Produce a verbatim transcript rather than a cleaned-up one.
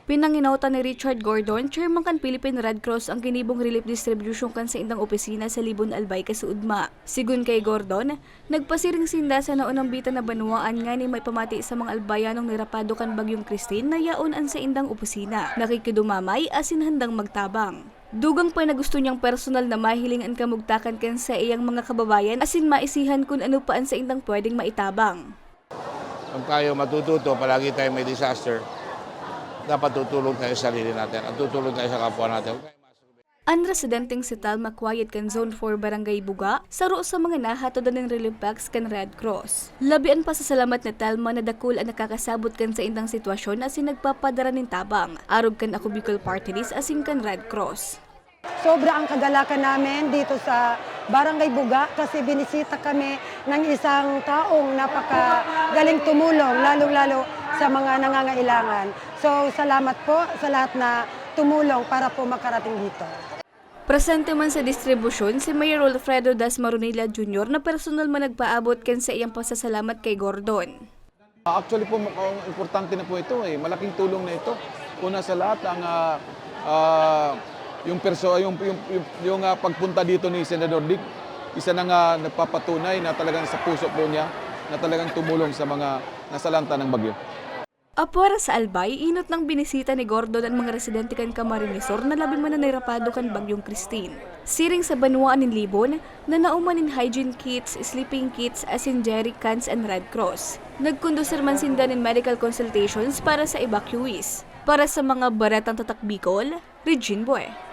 Pinanginotan ni Richard Gordon, chairman kan Philippine Red Cross, ang ginibong relief distribution kan saindang opisina sa Libon, Albay, kasuodma. Sigon kay Gordon, nagpasiring sinda sa naunambitan na banwaan nganing maipamati sa mga Albayanong nirapado kan Bagyong Christine na yaon an saindang opisina, nakikidumamay asin handang magtabang. Dugang pa na gusto niyang personal na mahiling an kamugtakan kan saiyang mga kababayan asin maisihan kun ano pa an saindang pwedeng maitabang. Kung tayo matututo, palagi tayo may disaster, dapat tutulong tayo sa sarili natin at tutulong tayo sa kapwa natin. An residenteng si Telma Quiet kan Zone four, Barangay Buga, saro sa mga nahatodan nin relief packs kan Red Cross. Labi an pasasalamat ni Telma na dakul an nakakasabot kan saindang sitwasyon asin nagpapadara nin tabang, arog kan Ako Bicol Party List asin kan Red Cross. Sobra ang kagalakan namin dito sa Barangay Buga kasi binisita kami ng isang taong napakagaling tumulong, lalong-lalo sa mga nangangailangan. So, salamat po sa lahat na tumulong para po makarating dito. Presente man sa distribusyon si Mayor Wilfredo Das Maronilla Junior na personal man nagpaabot kan saiyang pasasalamat kay Gordon. Actually po, mukhang importante na po ito eh. Malaking tulong na ito. Una sa lahat, ang ah, ah, yung perso yung yung yung, yung ah, pagpunta dito ni Senador Dick, isa na nga nagpapatunay na talagang sa puso po niya na talagang tumulong sa mga nasalanta ng bagyo. Apwera sa Albay, inot nang binisita ni Gordon an mga residente kan Camarines Sur na labi man na nairapado kan Bagyong Christine. Siring sa banwaan nin Libon, nanao man nin hygiene kits, sleeping kits asin jerry cans an Red Cross. Nagkondusir man sinda nin medical consultations para sa evacuees. Para sa mga Baretang Tatak Bicol, Regine Bue.